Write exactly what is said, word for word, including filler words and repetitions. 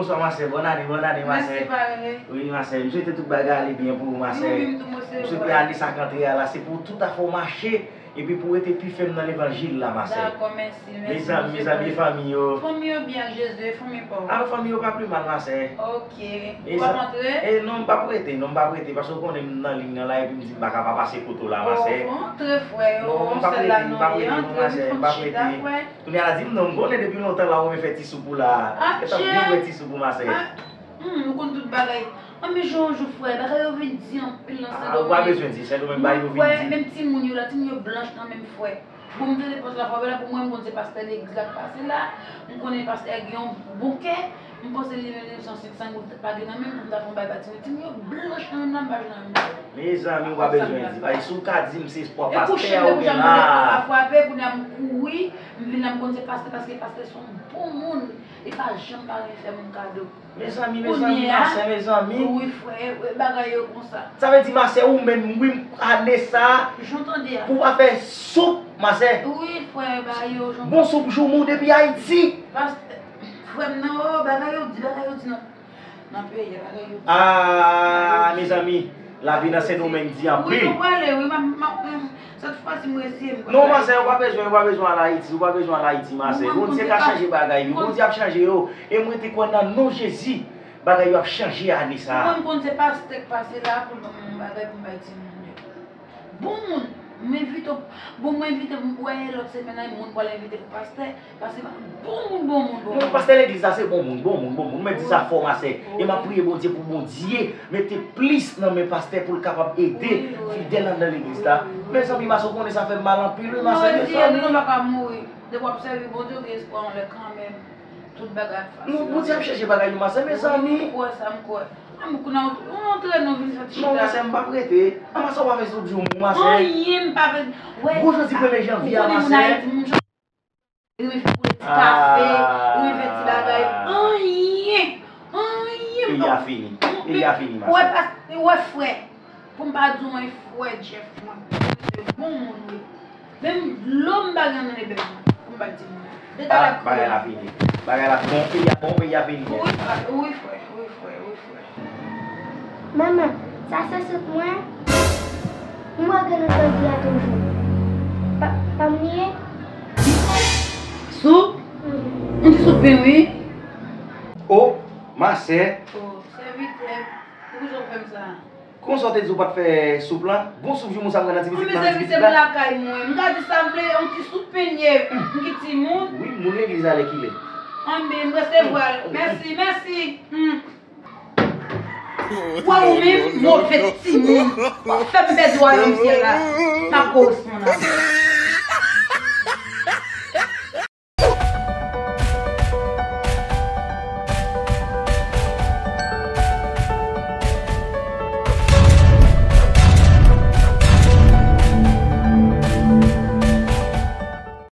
Bonswa, ma sè. Bòn ane, bòn ane, ma sè. Mèsi, parèy. Wi, ma sè. M swete tout bagay ale byen pou ou, ma sè. Ou menm tou, monseyè. M swete ane sa k antre a la, se pou tout afè w mache, epi pou w rete pi fèm nan levanjil la, ma sè. Dakò, mèsi, mèsi, mèsi, mezanmi, mezanmi, e fanmi yo? Fanmi yo byen ak Jezi, e fanmi pa w? A, fanmi yo pa pi mal, ma sè. Ok. Ou p ap antre? E non, m p ap rete, non, m p ap rete, paske w konnen m nan liy nan la, epi m di m pa ka pa pase kote w la, ma sè. O, antre, frè, o, sèl la nou ye, antre, vin fon chita, frè. Kounye a la, di m non, m konnen depi lontan la ou renmen fè ti soup ou la. Gentan vin wè ti soup ou, ma sè. Hum, ou konn tout bagay. An, men jan w jou, frè, bagay yo vin di anpil nan Sendomeng. Ou pa bezwen di, Sendomeng bagay yo vin di. Menm timoun yo la, timoun yo blanch nan menm, frè. Bon, m tande pastè la, frè, la pou mwen, m konn se pastè legliz la k pase la. M konnen pastè a gen yon bon kè. M panse li menm, li san senk san goud pa gen nan men l pou m ta fè yon bagay ba timoun. Timoun yo blanch nan menm la, m pa jwenn nan menm la. Mezanmi, ou pa bezwen di. Paske si w ka di m se pastè a ou gen la. E kouche m te kouche, m frape, kounye a m kouri, m vin la, m konn se pastè, paske pastè se yon bon moun. Li pa janm pa renmen fè moun kado. Mezanmi, mezanmi, ma sè, mezanmi. Wi, frè, bagay yo konsa. Sa vle di, ma sè, ou menm, wi, ane sa, pou w pa fè soup, ma sè. Wi, frè, bagay yo jan. Bon soup joumou depi Ayiti. Pastè, frè m nan, o, bagay yo di, bagay yo di nan, nan peyi a, bagay yo di. Ah, mezanmi, lavi nan Sendomeng di anpil. Wi, nou prale, wi, m ap, m ap, m, sèt fwa si m resi, m prale. Non, ma sè, ou pa bezwen, ou pa bezwen al Ayiti, ou pa bezwen al Ayiti, ma sè. Bondye ka chanje bagay yo, Bondye ap chanje yo. E mwen te kwè nan non Jezi, bagay yo ap chanje ane sa a. Mwen, m konn se pastè k pase la pou l ban mwen yon bagay pou m bay timoun yo. Bon moun, m envite w, bon, mwen envite w, m wè lòt semèn nan, moun pral envite pou pastè, pastè pa bon moun, bon moun, bon moun. Non, pastè legliz la se bon moun, bon moun, bon moun. Mwen di sa fò, ma sè. E m ap priye Bondye pou Bondye mete plis nan men pastè pou l kapab ede fidèl anndan legliz la. Mezanmi, ma sè, ou konnen sa fè m mal anpil, wi, ma sè, mezanmi. Non, pa ka mouri. Depi w ap sèvi Bondye, w gen espwa yon lè kanmenm. Tout bagay ap fasil. Non, Bondye ap chanje bagay yo, ma sè, mezanmi. Wi, m kwè sa, m kwè. A, men kounye a, ou antre, nou vin fè ti chita. Non, ma sè, m p ap rete. A, ma sè, ou pa fè sou di w, ma sè. Anyen m pa fè. Wè, gwo jodi premye janvye a, ma sè. Li renmen fè koule ti kafe, li renmen fè ti bagay. Anyen, anyen. Peyi a fini. Peyi a fini, ma sè. Wè, pas, wè, frè. Pou m pa di w, mwen, frè Jeff, mwen, se bon moun, wi. Menm dlo m pa gen nan nebe m pou m bay timoun nan. Detalè koulè. Bagay la fini. Bagay la bon, peyi a bon, peyi a fini. Wi, pa, wi, frè, wi, frè, wi, frè. Manman, sa se soup mwen? M wè grenn nan di a toujou. Pa, pa m li ye? Soup? Mhm. M di soup pen, wi. O, ma sè. O, sèvitè, poukisa w fè m sa? Konsa w te di w pa t fè soup lan? Bon soup joumou sa m gen nan ti pitit lan, ti pitit la. Anben, sèvitè, m lakay mwen. M ka di sa m vle, yon ti soup penye. M ki timoun. Wi, moun legliz la lè kilè. Anben, m resevwa l. Mèsi, mèsi. Hmm. Wè ou menm, move timoun. W ap fè m pèdi wayòm syèl la. Pa koresponn avè m.